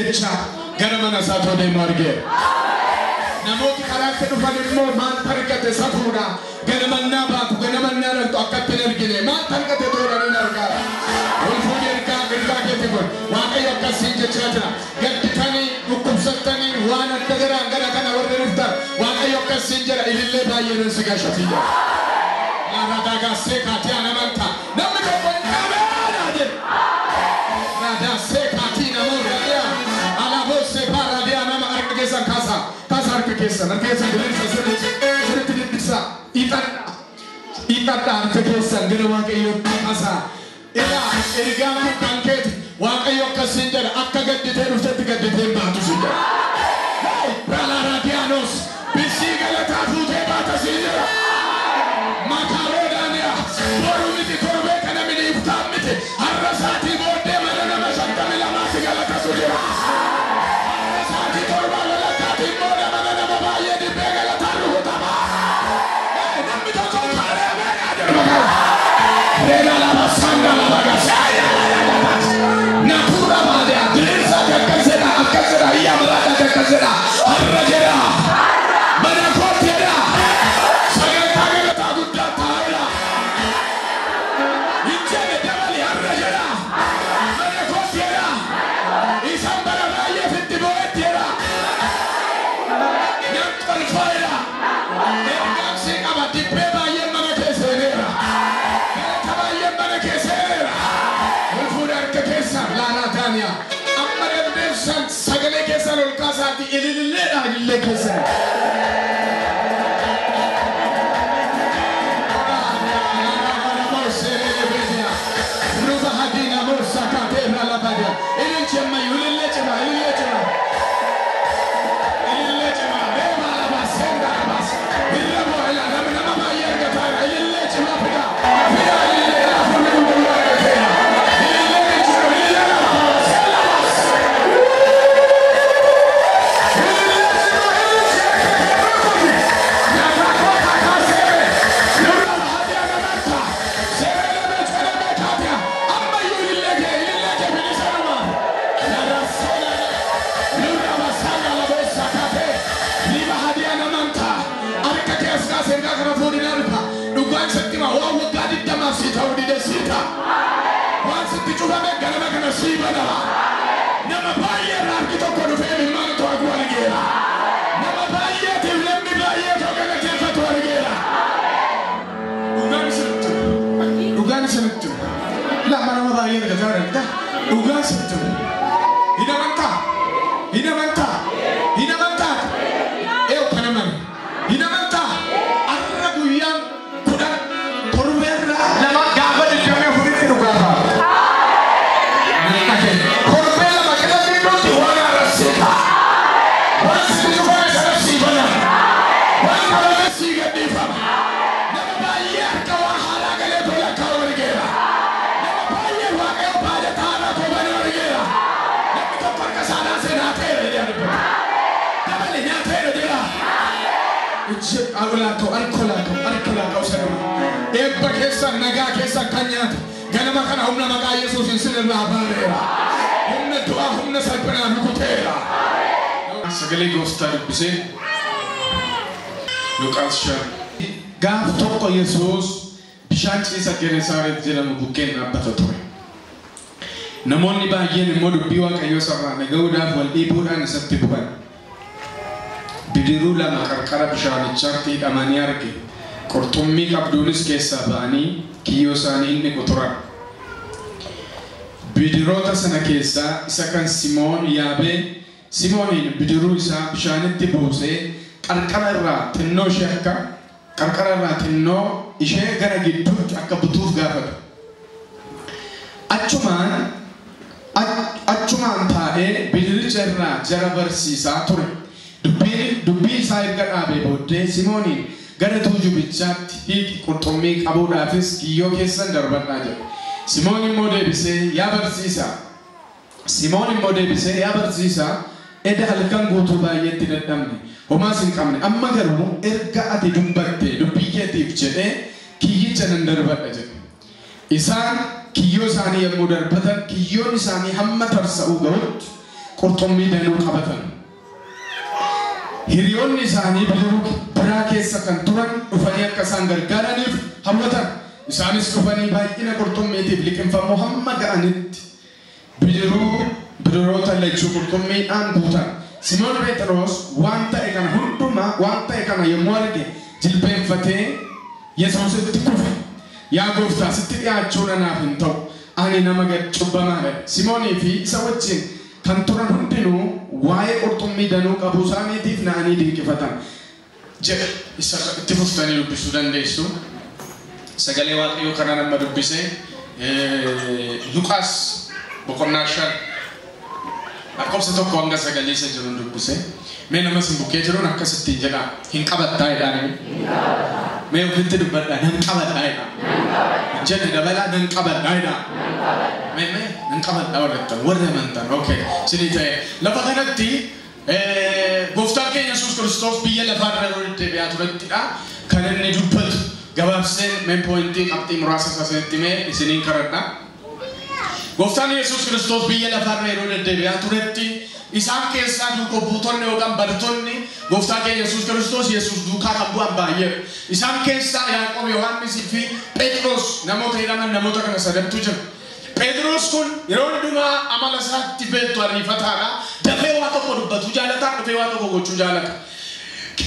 jecha gara mana isaa too deemu argeera. Namooti karaatti dhufan immoo maal argate safuudha. Ganamannaa baatu ganamannaa dhaltu akkatti hin argine maal argate tooranii argaara. Ol fuudhee ergaa ergaa keetti kun Waaqayyo akkasiin jechaa jira. Gadditanii dhukkubsattanii waan adda garaan gara kana warri dhuftan Waaqayyo akkasiin jedha ilillee baay'een si gashatii jira. Raadaagaasee kaatii anamanta namni tokko hin qabeenaa jedhe. Raadaasee kaatii namoota dhiyaa alaaboo paaraadiyaa nama harka keessan kaasaa kaasa harka keessan diriirsa sirriitti diriirsa ixadha ixadha harka keessan gara Waaqayyootti kaasaa. Ilaa ergaan kun kan keeti Waaqayyo akkasiin jedha akka gadditee dhuftetti gadditee baatu siin jedha. Raalaaraadiyaanos bisii galataa fuutee baata siin jedha. Makaroodhaaniya boru miti torbee kana mini iftaan miti har'a saatii booddee mana nama 52 si galatasu jira. Har'a saatii 7 galattaatiin booda mana nama baay'ee dibbee galataan rukutama. Namni tokko kaaree meeqaa jedhu maqaa. Reena lama sanga lama gasaa Natura baadea diriirsa akkas jedha akkas jedha iyya maraadha akkas jedha har'a jedha mana kootti jedha sagantaa galataa guddaa taa'eera. Hin jedhe dabali har'a jedha mana kootti jedha isaan bara baay'eef itti bo'etti jedha nan qolfaa'eera. Ergaan si qaba dibbee baay'een mana kee seeneera. Galata baay'een mana kee seeneera. Ol fuudhee harka keessan laalaataaniya. Amma dandeessan sagalee keessan ol kaasaati ilililleedha ilillee keessan. Ililchi ammayyuu ilillee cimaa ilillee cimaa. Ilillee cimaa reeba alabas senda alabas. Irra bu'a ilaa nama nama baay'ee argataara ilillee cimaa fidaa. Fidaa ilillee ilaa fuulli qulqulluu argateera. Ilillee cimaa ilillee alabas alabas. Ilillee cimaa ilillee Waan sitti cufame ganama kana sii banama. Nama baay'ee irraa harki tokko dhufee ilmaan to'atu argeera. Nama baay'eetiif namni baay'ee tokko galateeffatu argeera. Dhugaan isinitti himu. Dhugaan isinitti himu. Lama nama baay'ee argataa argita. Dhugaan isinitti himu. Hin amantaa? Hin amantaa? Hin amantaa? Eewu kana mani. Hin amantaa? Har'a guyyaan 10 torbeerraa 2 gaafa 24tti dhugaa ta'a. Torbee 2 kana gidduutti waan haaraan ta'a. Waan sitti cufame sana sii banama. Waan qabame sii gadhiifama. Nama baay'ee harka waa haaraa galee tola kaa'u argeera. Nama baay'ee Waaqayyo baajata haaraa tobanuu argeera. Namni tokko harka isaa naasee nyaateera jedhee dubbata. Dabale nyaateera jedha. Ijji awlaakoo alkoolaakoo alkoolaakoo sanuma. Eebba keessan nagaa keessan kan nyaate ganama kana humna maqaa Yesuusin sinirraa baareera. Humna du'aa humna salphinaa rukuteera. Sagalee gooftaa dubbisee Luqaas 5. Gaaf tokko Yesuus bishaan ciisa Genesaaret jedhamu bukkeen dhaabbata ture. Namoonni baay'een immoo dubbii Waaqayyoo sarara dhaga'uudhaaf wal dhiibuudhaan isatti bu'an. Bidiruu 2 qarqara bishaanichaatti hidhamanii arge. Qurxummii qabduunis keessaa ba'anii kiyyoo isaanii inni turan. Bidiroota sana keessaa isa kan Simoon yaabee Simooniin bidiruu isaa bishaanitti buusee qarqara irraa xinnoo ishee akka qarqara irraa xinnoo ishee gara gidduutti akka butuuf gaafate. Achumaan taa'ee bidiricha irraa jara barsiisaa ture. Dubbii isaa erga dhaabee booddee Simooniin gara tuujubichaatti hiiki qurxummii qabuudhaafis kiyyoo keessan darbadhaa jedhe. Simoon immoo deebisee yaa barsiisaa. Simoon immoo deebisee yaa barsiisaa eda halkan guutuu baay'eetti dadhabne homaas hin qabne amma garuu erga ati dubbatte dubbii keetiif jedhee kiyyicha nan darbadha jedhe. Isaan kiyyoo isaanii yommuu darbatan kiyyoon isaanii hamma tarsa'uu gahutti qurxummii danuu qabatan. Hiriyoonni isaanii bidiruu biraa keessa kan turan dhufanii akka isaan gargaaraniif hawwatan. Isaanis dhufanii baay'ina qurxummiitiif liqimfamuu hamma ga'anitti bidiroota lachuu qurxummiidhaan guutan. Simoon Phexros waan ta'e kana hundumaa waan ta'e kana yommuu arge jilbeenfatee Yesuusitti kufe. Yaa gooftaa, sitti dhiyaachuun anaaf hin ta'u. Ani nama cubbamaadha. Simoonii fi isa wajjin kan turan hundinuu waa'ee qurxummii danuu qabuu isaaniitiif na'anii dinqifatan. Jedha isa itti fuftanii dubbisuu dandeessu. Sagalee Waaqayyoo kana nama dubbise Luqaas boqonnaa 5 lakkoofsa 1 hanga 9 isa jiruun dubbise. Mee nama sin bukkee jiruun akkasittiin jedha. Hin qabattaa jedhaan. Mee ofitti dubbadhaa nan qabadhaa jedha. Jedhe dabalaa nan qabadhaa jedha. Mee nan qabadhaa warrattan warra amantan. Okay. Sinii ta'e lafa kanatti gooftaan keenya Yesuus Kiristoos biyya lafaarra yeroo deddeebi'aa turettidha. Kan inni dubbatu gabaabseen main pointii qabxii muraasa isaa isinitti himee isiniin kadhadha. Gooftaan Yesuus Kiristoos biyya lafaarra yeroo deddeebi'aa turetti isaan keessaa duuka buutonni yookaan bartoonni gooftaa keenya Yesuus Kiristoos Yesuus duukaa kan bu'an baay'eedha. Isaan keessaa Yaaqoob, Yohaannisii fi Phexros namoota jedhaman namoota kana sadantu jira. Phexros kun yeroo hundumaa amala isaatti beektu ariifataadha. Dafee waa tokko dubbatu jaalata, dafee waa tokko gochuu jaalata.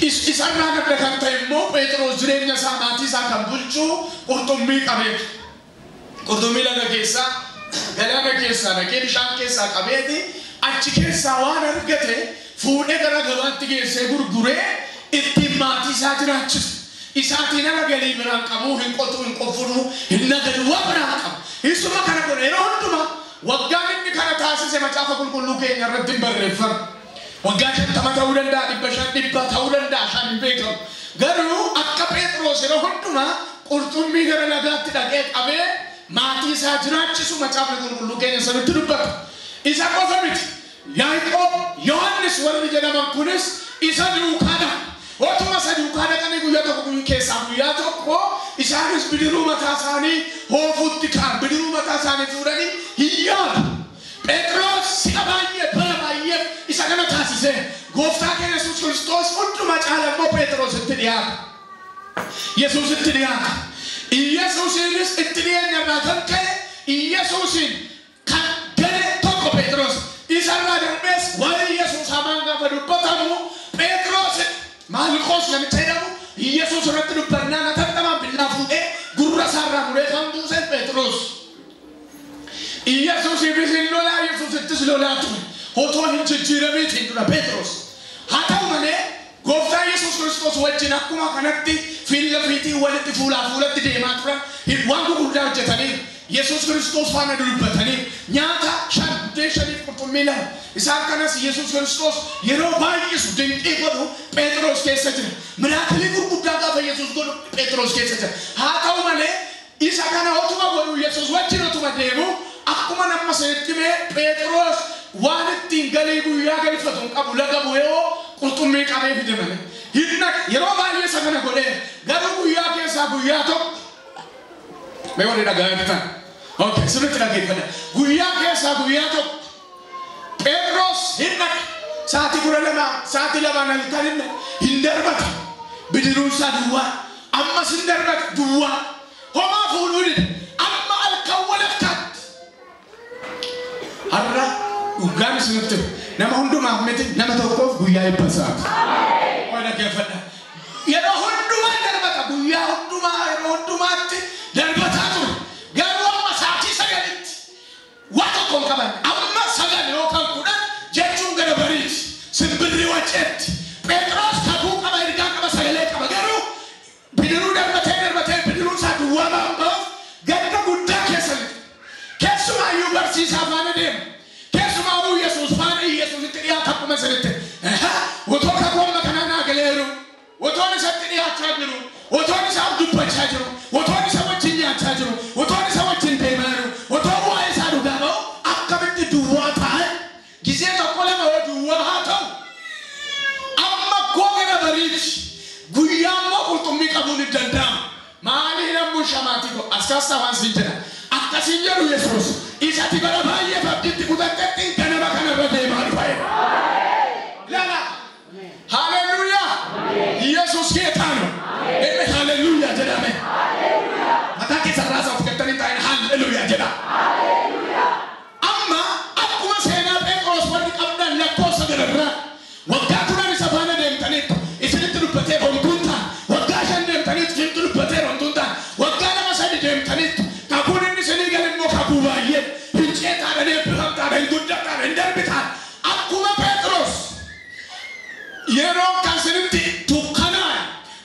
Isarraa gadda kan ta'e immoo Phexros jireenya isaa maatii isaa kan bulchu qurxummii qabeetu. Qurxummii laga keessaa, galaana keessaa, dhaqee bishaan keessaa qabeeti achi keessaa waan argate fuudhee gara gabaatti geessee gurguree ittiin maatii isaa jiraachisa. Isaatiin ala galii biraan qabu, hin qotu, hin qoffuru, hin nagadu, waan biraan qabu. Isuma kana godha yeroo hundumaa waggaan inni kana taasise macaafa qulqulluu keenya irratti hin barreeffamu. Waggaa 50 ta'uu danda'a, 500 100 ta'uu danda'a, 5 hin beekamu. Garuu akka Phexros yeroo hundumaa qurxummii gara lagaatti dhaqee qabee maatii isaa jiraachisu macaafni qulqulluu keenya sanitti dubbata. Isa qofa miti. Yaaqoob, Yohaannis warri jedhaman kunis isa duukaadha. Otuma isa duukaa dhaqanii guyyaa tokko keessaa guyyaa tokko isaanis bidiruu mataa isaanii hoofuutti ka'an. Bidiruu mataa isaanii fuudhanii hin yaadu. Phexros si'a baay'ee bara baay'ee isa kana taasise. Gooftaa keenya Yesuus Kiristoos hundumaa caala immoo Phexrositti dhiyaata. Yesuusitti dhiyaata. Yesuusiinis itti dhiyeenya irraa kan ka'e Yesuusiin kan gane tokko Phexros. Isarraa darbees waa'ee Yesuus hamaan gaafa dubbatamu Phexros Maalqoos namicha jedhamu Yesuus irratti dubbannaan atattamaan billaa fuudhee gurra isaarraa muree kan buuse Phexros. Yesuusiifis hin lolaa, Yesuusittis lolaa ture. Otoo hin jijjiiramiitiin dura Phexros. Haa ta'u malee gooftaa Yesuus Kiristoos wajjin akkuma kanatti fiilla fiitiin walitti fuulaa fuulatti deemaa turan waan gurguddaa hojjetanii Yesuus Kiristoos faana dubbatanii nyaata 5 5 qurxummii 2 isaan kanas Yesuus Kiristoos yeroo baay'isu dinqii godhu Phexros keessa jira. Miraakilii gurguddaa gaafa Yesuus godhu Phexros keessa jira. Haa ta'u malee isa kana otuma godhu Yesuus wajjin otuma deemu akkuma nama sanitti himee Phexros waan ittiin galii guyyaa galfatu hin qabu laga bu'ee qurxummii qabee fide malee. Hinna yeroo baay'ee isa kana godhee garuu guyyaa keessaa guyyaa tokko mee warri dhagaa jirtan. Okay, sirriitti dhaggeeffadha. Guyyaa keessaa guyyaa tokko Phexros hin dhaqe. Sa'aatii 12 sa'aatii 2 halkan hin darbata. Bidiruun isaa duwwaa. Ammas hin darbata duwwaa. Homaa fuudhuu dide. Amma halkan walakkaatti. Har'a dhugaan isinitti himu. Nama hundumaaf miti, nama tokkoof guyyaa eebba isaati. Waan dhaggeeffadha. Yeroo hundumaa darbata. Guyyaa hundumaa yeroo hundumaatti darbataa ture. Garuu amma sa'aatii 9tti waa tokko hin qaban. Amma 9 yookaan 10 jechuun gara bariiti. Simbirri waceetti. Phexros kakuu qaba, ergaa qaba, sagalee qaba. Garuu bidiruu darbatee darbatee bidiruu isaa duwwaa waan ba'uuf gadda guddaa keessa lixa. Keessumaayyuu barsiisaa faana deema. Keessumaayuu Yesuus faana Yesuusitti dhiyaata akkuma isinitti. Otoo kakuu amma kanaa naa galeeru. Otoon isatti dhiyaachaa jiru. Otoon isaaf dubbachaa jiru. Otoon isa wajjin nyaachaa jiru. Otoon isa wajjin deemaa jiru. Otoon waa'ee isaa dhugaa ba'u akkamitti duwwaa ta'e? Gizee tokko lama yoo duwwaa haa ta'u. Amma goga bariiti. Guyyaa immoo qurxummii qabuun hin danda'amu. Maaliin ammoo shamaatii godhu? As keessaa waan siin jedha. Akkasiin jedhu Yesuus. Isati bara baay'ee abdiitti kutattetti ganama kanarra deemaa dhufa. Yeroon kan sinitti dukkanaa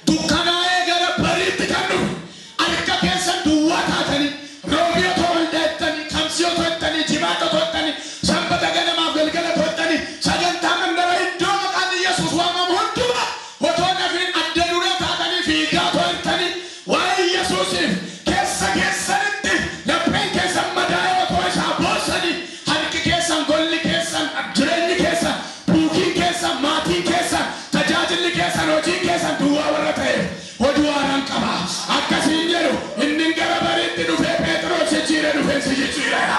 dukkanaa'ee gara bariitti kan dhufu harka keessan duwwaa taatanii roobii otoo waldeettanii kamsii otoo jettanii jimaata otoo jettanii sanbata ganamaaf galgala otoo jettanii sagantaa mandara iddoo maqaan Yesuus waamamu hundumaa otoo nafiin adda duree taatanii fiigaa otoo jettanii waa'ee Yesuusiif keessa keessanitti lapheen keessan madaa'ee otoo isaa boossanii harki keessan golli keessan jireenyi keessan buukiin keessan maatiin keessan tajaajilli keessan hojiin keessan duwwaa warra ta'eef hojii waaraan qaba akkasiin jedhu inni gara bariitti dhufee Phexros jijjiire dhufee si jijjiireera.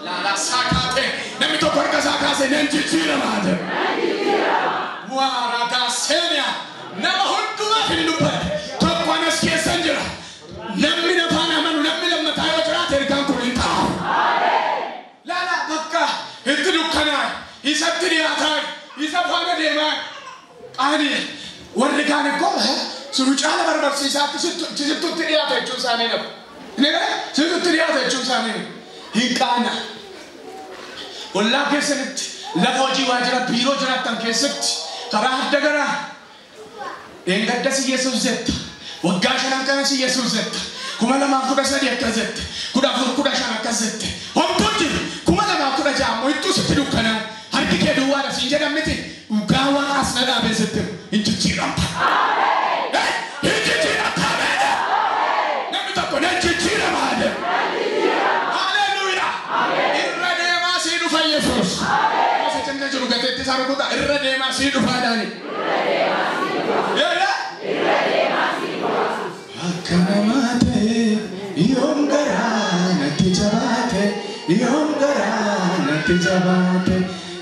Laala saakaate namni tokko harka isaa kaasee nan jijjiiramaa jedhu. Waaradaa seeniyaa nama hundumaaf hin dubbanne tokko anas keessan jira. Namni nafaan amanu namni lammataa yoo jiraate ergaan kun hin ta'u. Laala bakka itti dukkanaa isatti dhiyaataa isa faana deemaa qaanii warri kaan ikkoo sunu caala barbarsiisaatti sittutti dhiyaata jechuun isaanii dhabu. Sittutti dhiyaata jechuun isaanii hin qaana. Ollaa keessanitti lafa hojii waajjira biiroo jiraattan keessatti karaa adda garaa dheengadda si Yesuus jetta waggaa shanan kana si Yesuus jetta 2013 akkas jette 14 15 akkas jette homtuun jiru 2016 ammoo ittuu sitti dukkanaa harki kee duwwaadha siin jedhan miti dhugaa waan as na dhaabee sitti hin jijjiiramta. Hin jijjiiramta beele namni tokko nan jijjiiramaa jedhu. Haleluuyaa irra deemaa sii dhufa Yesuus. Gosa cimna jiru gateetti isaa rukuta irra deemaa sii dhufaa dhaani. Akka namaa ta'e yoom garaa natti jabaate yoom garaa natti jabaate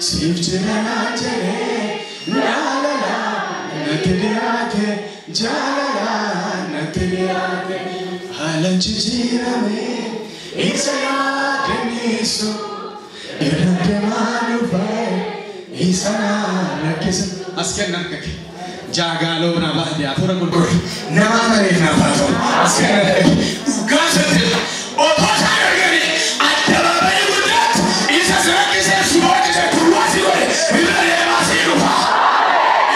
siif jira naan jedhee jaalala natti dhiyaate jaalala natti dhiyaate haalaan jijjiirame isa yaadaniisu irra deemaa dhufee isa na rakkisa. As kennan kake. Jaagaaloo na baadee hafuura qulqulluu nama amaneef naaf haa ta'u. As kennan kake. Dhugaa sitti otoo isaan arganii addabaabayii guddaatti isa si rakkisee si boochisee duwwaa si godhe irra deemaa si dhufa.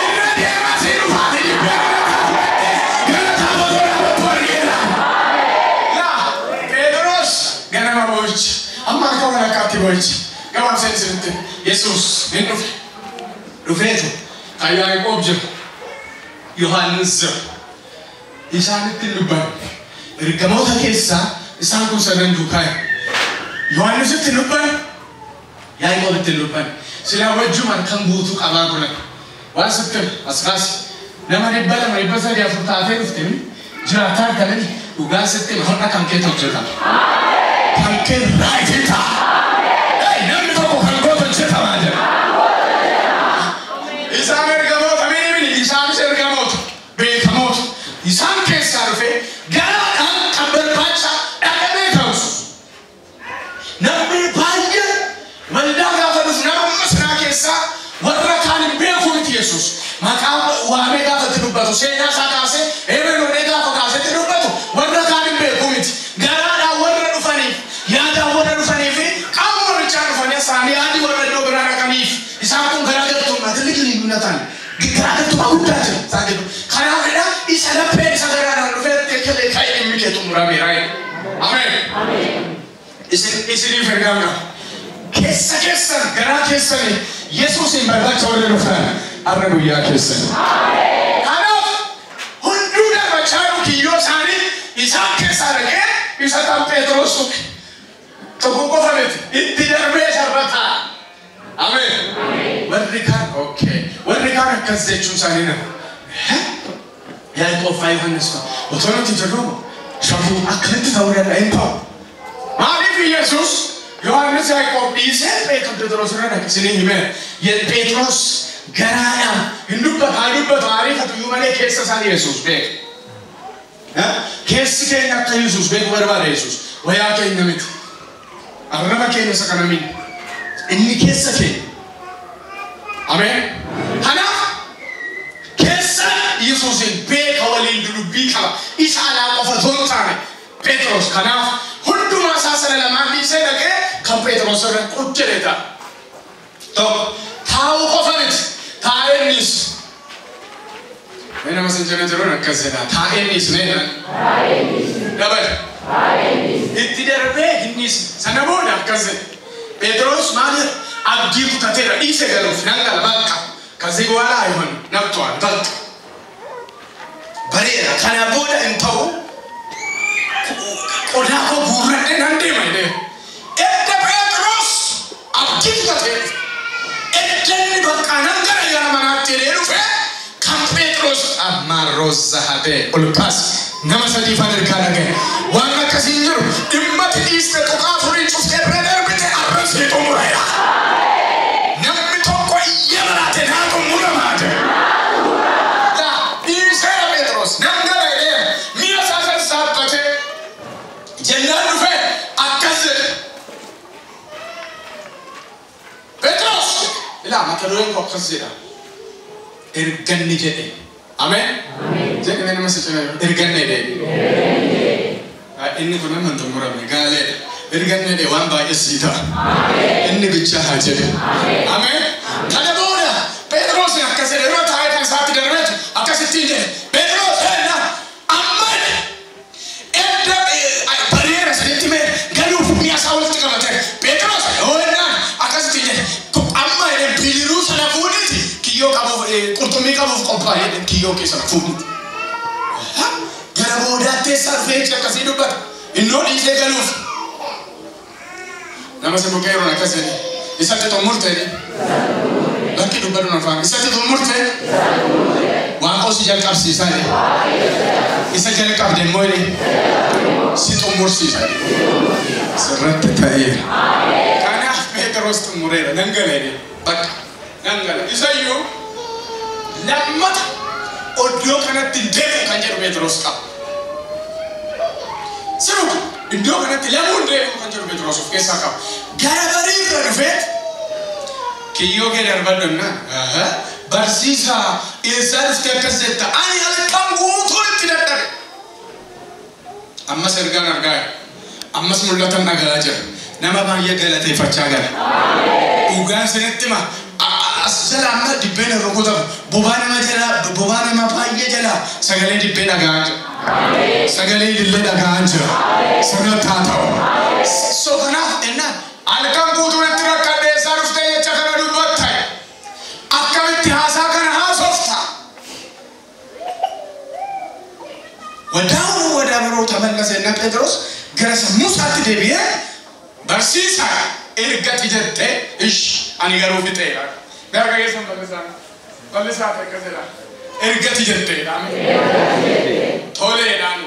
Irra deemaa si dhufa. Ati dhibbee galataa fudhattee galataa otoo dhaabbattu argeera. Laa Phexros ganama boo'icha amma harka walakkaatti boo'icha gabaabseen isinitti Yesuus hin dhufe. Dhufeetu kan Yaaqoob jira. Yohaannis jira. Isaanitti hin dubbanne. Ergamoota keessaa isaan kun sadan duukaa jiru. Yohaannisitti hin dubbanne. Yaaqoobitti hin dubbanne. Silaa wajjumaan kan guutuu qabaa turan. Waan sitti as kaasi. Nama 200 300 4 taatee dhufte jiraataa argamanii dhugaa sitti har'a kan keetu hojjetama. Kan kee raayitii ta'a. Namni tokko kan kootu hojjetamaa jira. Isaan ergamoota mini isaanis ergamoota beekamoota isaan keessaa dhufee garaadhaan kan barbaacha dhaqamee ta'us namni baay'een waldaa gaafa dhufu nama masnaa keessaa warra kaan hin beeku miti Yesuus maqaa waamee gaafa itti dubbatu seenaa isaa kaasee eebeen gaafa kaasee itti dubbatu warra kaan hin beeku miti garaadhaan warra dhufaniif yaadaan warra dhufanii fi qaama warrichaa dhufanii isaanii yaadii warra iddoo biraa dhaqaniif isaan kun garaagartummaa ትልቅ ልዩነት አለ። garaagartummaa guddaa jira isaan gidduu. Kanaafidha isa lapheen isa garaadhaan dhufee kekelee ka'ee dhimmi kee xumurameera. Ameen. Isiniif ergaan qaba. Keessa keessan garaa keessanii Yesuusin barbaacha warri dhufan har'a guyyaa keessan. Kanaaf hunduu darbachaa jiru kiyyoo isaanii isaan keessaa dhaqee isa tan Phexros tuqe. Tokko qofa miti itti darbee isarra taa'a. Ameen. Warri kaan okay. Warri kaan akkas jechuun isaanii nama. Yaaqoob faa Yohaannis faa otoo nuti jirru shafuu akkamitti ta'uu danda'a hin ta'u. Maaliif Yesuus Yohaannis Yaaqoob dhiisee Phexros irra dhaqe isinii himeera. Phexros garaadhaan hin dubbatu haa dubbatu ariifatu iyyuu malee keessa isaanii Yesuus beeka. Keessi keenya akka Yesuus beeku barbaada Yesuus. Wayaa keenya miti. Arraba keenya isa kana miti. Inni keessa keenya. Ameen. Kanaaf keessa Yesuusin beeka waliin dubbii qaba. Isa alaa qofa otoo hin taane Phexros kanaaf hundumaa isaa sana lamaan dhiisee dhaqee kan Phexros irra qujjedhe ta'a. Tokko taa'uu qofa miti. Taa'ee Nama sin jala jiruun akkas jedha. Taa'een dhiisnee. Dabale. Itti darbee hin dhiisne. Sana booda akkas jedhe. Phexros maal abdii kutateera dhiise galuuf nan gala bakka. ከዚህ በኋላ አይሆንም ነቅቷል። በቃ በሬራ kana booda hin ta'u qodaa koo guurradhee nan deema jedhee. Edda Phexros abdii kutatee edda inni bakka nan gara gara manaatti jedhee dhufe kan Phexros ammaarroos zahatee ol kaas nama sadii fan ergaa dhagaye. Waan akkasii hin jiru dhimmati dhiiste tuqaa afurii cuftee bira darbite arrabsii xumureera. Namni tokko iyya maraate naa xumura maate. Dhiiseera Phexros nan gara jedhee mi'a isaa sassaabbatee jennaan dhufe akkas jedhe. Phexros ilaa mata dureen koo akkas jedha. Erganni jedhe. Ameen. Jedhame nama si cina erganne jedhe. Inni kun nama hin xumuramne gaaleedha. Erganne jedhe waan baay'ee sii ta'a. Inni bichaa haa jedhe. Ameen. Kana booda Phexros akkas jedhe yeroo taa'ee kan isaatti darbeetu akkasittiin jedhe. Phexros eenna amma edda bareera sanitti mee galuuf mi'a isaa walitti qabate. Phexros hoonnaan akkasittiin jedhe. Amma jedhe bidiruu sana fuudhiti kiyyoo qabuuf qurxummii qabuuf qophaa'e jedhe kiyyoo keessa fuudhiti. Gara boodaatti eessaa dhufee jecha akkasii dubbata. Innoo dhiisee galuuf. Nama si bukkee yeroon akkas jedhe. Isatti xumurte jedhe. Bakki dubbadhu na afaan. Isatti xumurte. Waaqoo si jalqabsiisaa jedhe. Isa jalqabde immoo jedhe. Si xumursiisa jedhe. Sirratti ta'eera. Kanaaf Phexros xumureera. Nan gala jedhe. Bakka nan gala. Isayyuu lammata iddoo kanatti hin deebi'u kan jedhu Phexros qaba. Siruma iddoo kanatti lamuu hin deebi'u kan jedhu Phexros of keessaa qaba. Gara bariirra dhufee kiyyoo kee darbadhu jennaan. Barsiisaa eessaa dhuftee akkas jetta? Ani halkan guutuun itti dadhabe. Ammas ergaan argaa jira. Ammas mul'atan dhaga'aa jira. Nama baay'ee galateeffachaa gala. Dhugaan sinitti hima. As jala amma dibbeen hin rukutamu. Bobaa nama jala, bobaa nama baay'ee jala sagalee dibbee dhaga'aa jira. Sagalee ilillee dhaga'aa jira. Sirratti haa ta'u. So kanaaf ennaan halkan guutuun itti rakkadhe eessaa dhuftee jecha kana dubbatta. Akkamitti haasaa kana haasofta? ወዲያውኑ ወደ አእምሮው ተመለሰና ጴጥሮስ gara sammuu isaatti deebi'ee barsiisaa ergati jettee ish ani garuu fixeera. Gara keessan bal'isaa bal'isaa akkas jedha. Ergati jetteedha. Toleedhaan.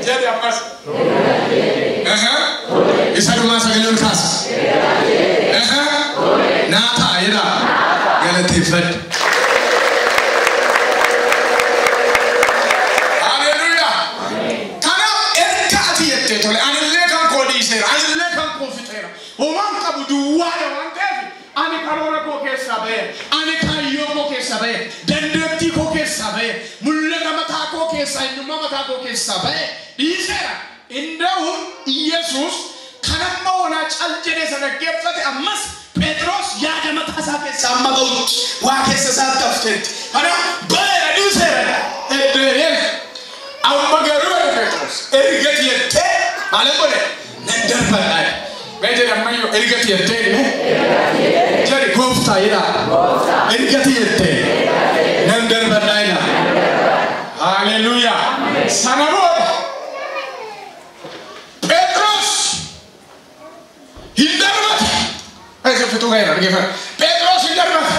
Jedhi ammas. Isa dhumaa sagalee ol kaasa. Naa ta'a jedha. Galateeffadhu. Haleluuyaa. Kanaaf erga ati jettee tole anillee kan koo dhiiseera anillee kan koo fixeera. Homaan qabu duwwaadha waan ta'eef ani karoora koo keessaa ba'e ani kaayyoo koo keessaa ba'e dandeettii koo keessaa ba'e mul'ata mataa koo keessaa eenyummaa mataa koo keessaa ba'e dhiiseera. Inda'uun Iyesuus kan amma onaa cal jedhee sana dhaggeeffate ammas Phexros yaada mataa isaa keessaa amma ba'utti waa keessa isaatti hafteetti. Kanaaf ba'eera dhiiseera. Eddeereef amma garuu jedhe Phexros ergati jettee maal godhe nan darbadha. Mee jedhe ammayyuu ergati jettee dhime jedhe gooftaa jedha. Ergati jettee nan darbadha jedha. Haleluuyaa. Sana booda Phexros hin darbate. Eessa fituu ga'eera dhaggeeffadha. Phexros hin darbate.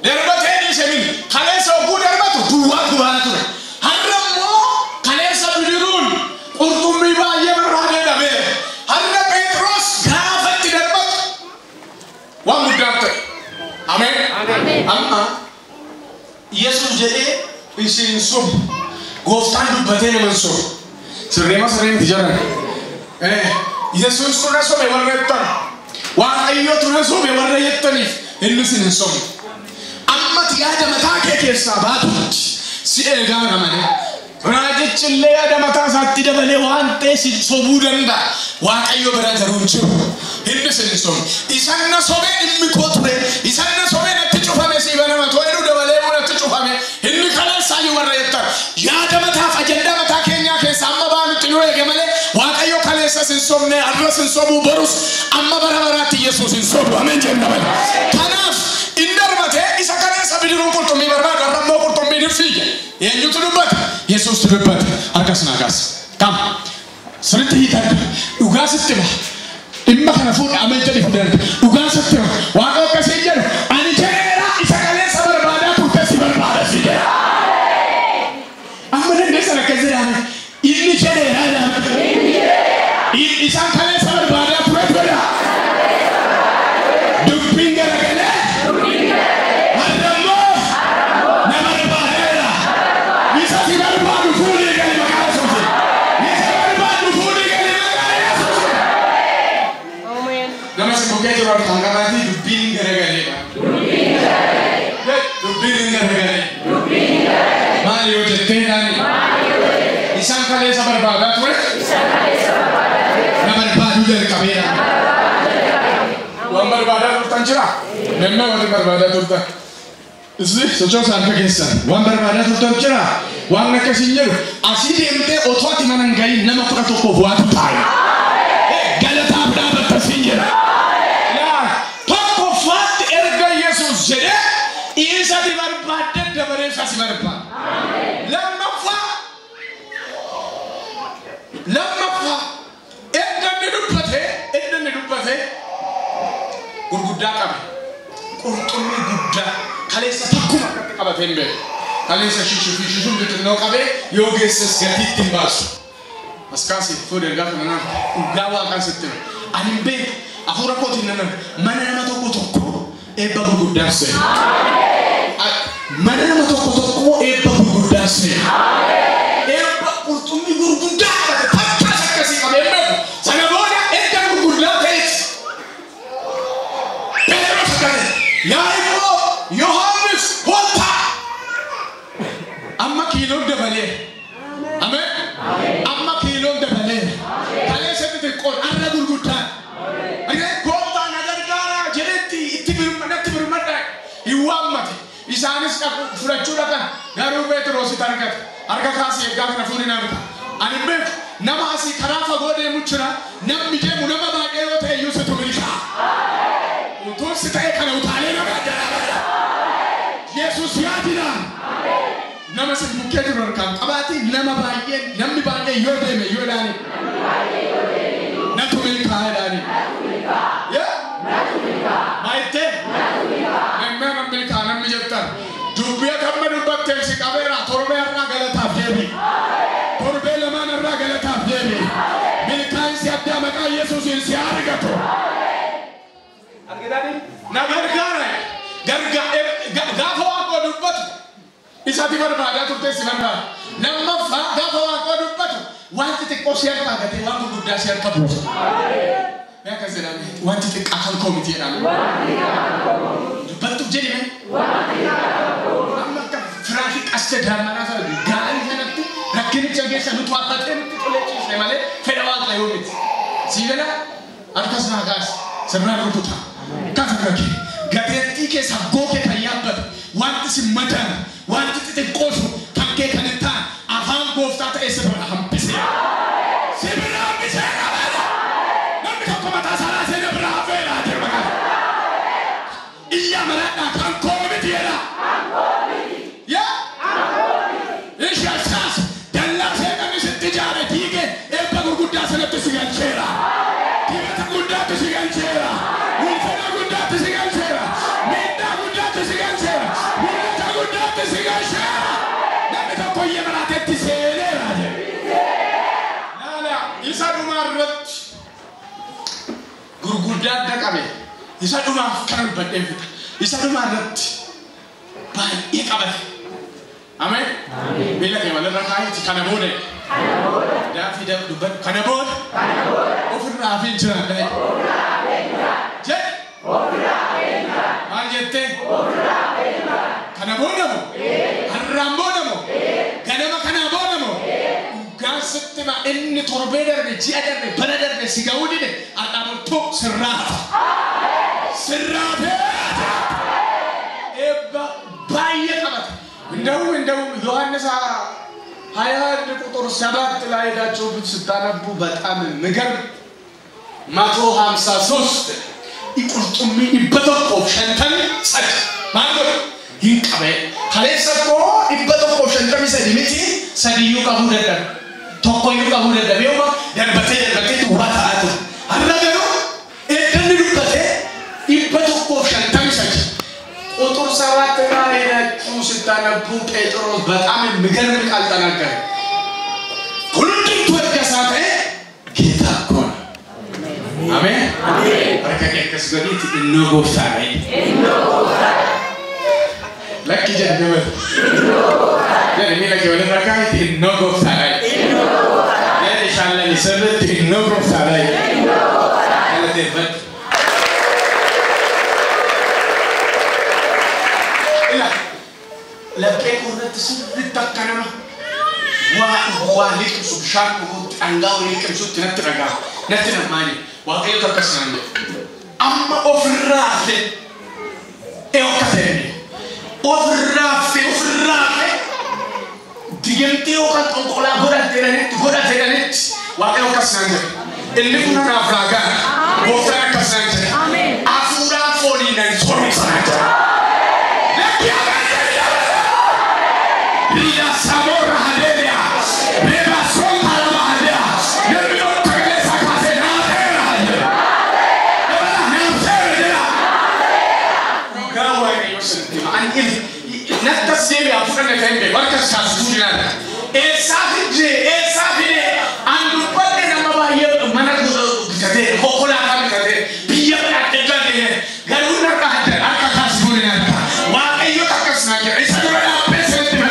Darbatee dhiise min kaleessa oguu darbatu duwwaa duwwaa ture. Har'a immoo kaleessa bidiruun qurxummii baay'ee barbaadee dhabeera. Har'a Phexros gaafa itti darbatu waan guddaa ta'e. Ameen. Amma Yesuus jedhee isin sobu. Gooftaan dubbatee nama hin sobu. Sirreema sirree miti jedhan. Yesuus kun na sobe warra jettan. Waaqayyotu na sobe warra jettaniif inni isin hin sobne. Ammati yaada mataa kee keessaa baatutti si eegaa malee. Raajichi illee yaada mataa isaatti dabalee waan ta'e si sobuu danda'a. Waaqayyo bira garuu hin jiru. Inni isin hin sobne. Isan na sobee dhimmi koo ture. Isan na sobee natti cufame sii banama too jedhu dabalee immoo natti cufame. Inni kaleessaayyuu warra Har'as hin sobu, borus amma bara baraatti Yesuus hin sobu. Ameen jenna bala. Kanaaf inni darbatee isa kaleessa bidiruun qurxummii barbaadu har'a immoo qurxummiin hin fiige. Eenyutu dubbata? Yesuustu dubbata. Harkas naa kaasa. Kam? Sirriitti hiitan dhugaa sitti hima. Dhimma kana fuudhe ameen jedhi fuudhan. Dhugaa sitti hima. Waaqa akkasii jedhu ani jedheera isa kaleessa barbaadaa turte si barbaada si jedha. Amma dandeessan akkas jedhame. Inni jedheera jedhame. Isaan kaleessa barbaadaa ture jedha. Dubbiin garagalee har'a immoo na barbaadeera. Isa si barbaadu fuudhii gali maqaa Yesuusiin. Isa barbaadu fuudhii gali maqaa Yesuusiin. Nama si bukkee jiru harkaan qabaatii dubbiin garagaleedha. Dubbiin garagalee. Maali yoo jettee naani? Isaan kaleessa barbaadaa ture? Na barbaaduu jalqabeera. Waan barbaadaa turtan jira? Namni warri barbaadaa turtan. Isi sochoosa harka keessan. Waan barbaadaa turtan jira? Waan akkasiin jedhu asii deemtee otoo ati mana hin gahin nama 11 waatu taa'e. Galataaf dhaabatta siin jedha. Laa tokkoffaatti erga Yesuus jedhee isa si barbaadde dabaree isa si barbaada. Lammaffaa erga inni dubbatee gurguddaa qabe. Qurxummii guddaa kaleessa takkuma akkatti qabatee hin beeku. Kaleessa shishuu fi shishuun xixinnoo qabee yoo geesses gatiitti hin baasu. As kaasi fuudhee ergaa kana naan dhugaa waaqaan sitti hima. Ani hin beeku hafuura kootiin nan mana nama tokko tokko eebba gurguddaa seena. Mana nama tokko tokko eebba gurguddaa seena. Eebba qurxummii gurguddaa qabate takkaas akkasii qabee hin beeku. Sana booda erga gurguddaa ta'es Phexros akkana Yaaqoob Yohaannis kottaa. Amma kiiloon dabalee. Ameen. Amma kiiloon dabalee. Kaleessa xixiqqoon har'a gurguddaan. Gooftaa na gargaaraa jedhetti itti natti birmadhaa hin waammate. Isaanis fudhachuu dhaqan garuu Phexrositti argate. Harka kaasee ergaa kana fuudhi naa bita. Ani hin beeku nama asii karaa fagoo deemu jira. Namni deemu nama baay'ee yoo ta'e iyyuu situ milkaa'a. Utuun si ta'e kana utaalee nama jalaa bada. Yesuus yaadina. Nama si bukkee jiru harkaan qabaatii nama baay'ee namni baay'ee yoo deeme yoo ilaali. Natu milkaa'a ilaali. Yaa? Maayittee? Namni nama milkaa'a namni jettan. Dubbii akka dubbatteen si qabeera torbee har'aa galataaf deebi. Torbee lamaan har'aa galataaf deebi. Milkaa'insi addaa maqaa Yesuusiin si argatu. Argitanii? Na gargaara. Gaafa waaqoo dubbatu isatti barbaadaa turte si barbaada. Lammaffaa gaafa waaqoo dubbatu wanti xiqqoo si harkaa gatee waan gurguddaa si harka buusa. Mee akkas jedhame wanti xiqqaa kan koo miti jedhame. Dubbattuuf jedhime. Amma akka firaashii qaste daammanaa sana gaarii sanatti rakkinicha keessa nutu abbatee nutti tolee ciisne malee fedha waaqayyoo miti. Sii gala harkas naa kaasi sirnaan rukuta. Kaasa kee gateettii keessa gookee kan yaabbatu wanti si madaala wanti xixiqqoosu kan kee kan hin taane afaan gooftaa ta'e si bira hambiseera. Si bira hambiseera baala. Namni tokko mataa isaa raasee na bira hafeera jedhu maqaa. Iyya maraadhaa kan koo miti jedha. Yaa? Ishee as kaase dallaa seeqanni sitti ijaare diigee eebba gurguddaa sanatti si galcheera. Dibata guddaatti si galcheera. Ulfina guddaatti si galcheera. Miidhaa guddaatti si galcheera. Mul'ata guddaatti si galcheera. Namni tokko iyya maraatetti seeneera jedhe. Laala isa dhumaa irratti gurguddaa adda qabe. Isa dhumaaf kana dubbadhee fixa. Isa dhumaa irratti baay'ee qabate. Ameen. Miila kee walirra kaa'iiti kana booda. Daafii dubbadhu kana booda. Ofirraa hafee jiraadha. Jedhe. Maal jettee? Kana booda moo? Har'aan booda moo? Ganama kanaa booda moo? Dhugaan sitti hima inni torbee darbe ji'a darbe bara darbe si ga'uu dide har'aa bultuu sirraa hafa. Sirraa hafee eebba baay'ee qabata. እንደውም ዮሐንስ 21 ቁጥር 7 ላይ ሄዳችሁ ስታነቡ በጣም የሚገርም 153 qurxummii 153 maal godhe hin qabee kaleessa koo 153 miti sadiyyuu qabuu dadhabe tokkoyyuu qabuu dadhabe yooma darbatee darbatee duwwaa ta'aa ture har'a garuu eegganni dubbatee 153 ቁጥር 7 ላይ ሄዳችሁ ስታነቡ ጴጥሮስ በጣም የሚገርም ቃል ተናገረ። ሁሉም ወደሳተ ጌታ እኮ ነው። አሜን አሜን። በረከከስ ገዲት ኢኖ ጎፍታ ላይ ኢኖ ጎፍታ ለክ ጀደበ ኢኖ ጎፍታ ለሚ ለክ ወለራካይት ኢኖ ጎፍታ ላይ ኢኖ ጎፍታ ለሻለ ሊሰብት ኢኖ ጎፍታ ላይ ኢኖ ጎፍታ ለተፈት laphee irratti sirriitti akka nama waa liqimsu bishaan dhuguutti dhangaa liqimsutti natti dhagaa natti nammaani waaqayyoota akkas naan jedhe amma ofirraa hafe akka ta'e ofirraa hafe digamtee yookaan xonqolaa godhateedhanitti waaqayyo akkas naan jedhe inni kun anaaf raagaa gooftaan akkas naan jedhe hafuuraan foonii nan soromsa naan jedhe. Rida Samora Hadelia, Reba Sonta Lama Hadea, Nervio Tagalesa Kase Naafeera Hadea, Naafeera jedha. Dhugaa Waaqayyo sitti hima. Ani natti as deebi'aa fudhanne ta'e hin beeku. Harka kaasisuu jiraata. Eessaa fidee eessaa fidee an dubbadhe nama baay'ee mana bitatee konkolaataa bitatee biyya adda addaa deemee garuu narra harka kaasisuu jiraata. Waaqayyo akkas naan jedha. Isa dura dhaabbee sitti hima.